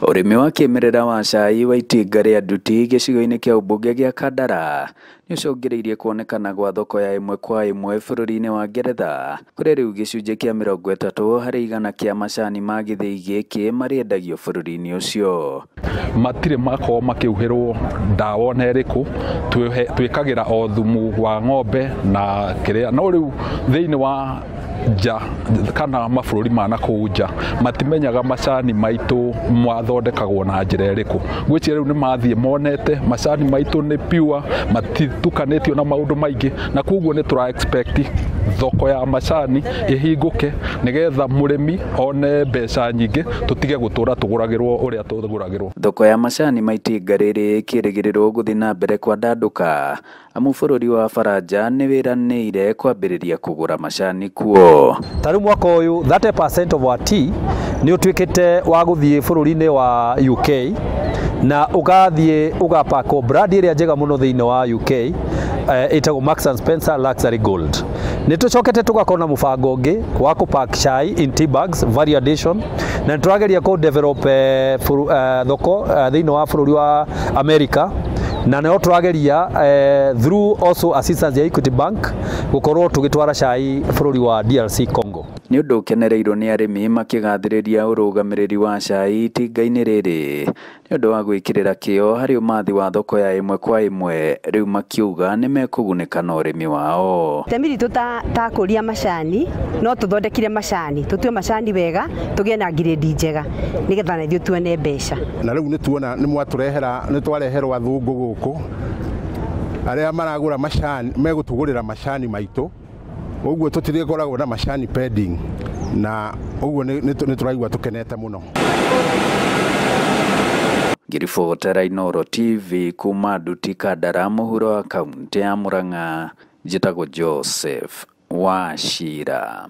Ũrĩmi wa kĩmerera wa cai wa itinga rĩa nduti gĩcigo-inĩ kĩa ũmbunge gĩa Kandara nĩũcũngĩrĩirie kuonekana gwa thoko ya ĩmwe kwa ĩmwe bũrũri-inĩ wa Ngeretha kũrĩa rĩu gĩcunjĩ kĩa 30% kĩa macani ma gĩthĩi gĩkĩ marĩendagio bũrũri-inĩ ũcio. Matirĩ makorwo makĩhuhĩrwo ndawa ona ĩrĩkũ, twĩkagĩra o thumu wa ng'ombe na kĩrĩa, no rĩu thĩinĩ wa nja kana mabũrũri ma nakũu nja matimenyaga macani maitũ mathondekagwo na njĩra ĩrĩkũ. Ngwĩciria rĩu nĩ mathiĩ monete macani maitũ nĩ pure, matitukanĩtio na maũndũ maingĩ, na koguo nĩ tũra expect thoko ya macani ĩhingũke nĩgetha mũrĩmi one mbeca nyingĩ, tũtige gũtũra tũgũragĩrwo ũrĩa tũgũragĩrwo. Thoko ya macani ma itinga rĩrĩ ĩkĩrĩgĩrĩrwo gũthiĩ na mbere kwandandũka amu bũrũri wa Faranja nĩ wĩranĩire kwambĩrĩria kũgũra macani kuo. Ta rĩu mwaka ũyũ 30% of our tea nĩ ũtuĩkĩte wa gũthiĩ bũrũri-inĩ wa UK na ũgathiĩ ũgapakwo brand ĩrĩa njega mũno thĩinĩ wa UK, ĩtagwo Marks and Spencer Luxury Gold. Nĩ tũcokete tũgakorwo na mũbango ũngĩ wa kũ pack chai in tea bags value addition, na nĩ tũrageria kũ develop thoko thĩinĩ wa bũrũri wa America, na no tũrageria through also assistance ya Equity Bank gũkorwo tũgĩtwara cai bũrũri wa DRC Congo. Nĩ ũndũ ũkenereirwo nĩ arĩmi makĩgathĩrĩria ũrũgamĩrĩri wa cai itinga-inĩ rĩrĩ nĩ ũndũ wa gwĩkĩrĩra kĩo harĩ ũmathi wa thoko ya ĩmwe kwa ĩmwe, rĩu makiuga nĩ mekũgunĩka na ũrĩmi wao. Itemi ritũ ta akũria macani no tũthondekire macani, tũtue macani wega, tũgĩe na ngirĩndi njega nĩgetha na ithuĩ tuone mbeca. Na rĩu nĩ tuona nĩ mwatũrehera, nĩ twareherwo athũngũ gũkũ arĩa maragũra macani, megũtũgũrĩra macani maitũ, ũguo tũtirĩkoragwo na macani pending, na ũguo nĩ tũraigua tũkenete mũno. Ngĩribotera Inooro TV kuma Nduti Kandara mũhuro wa kaũntĩ ya Murang'a, njĩtagwo Joseph Wachira.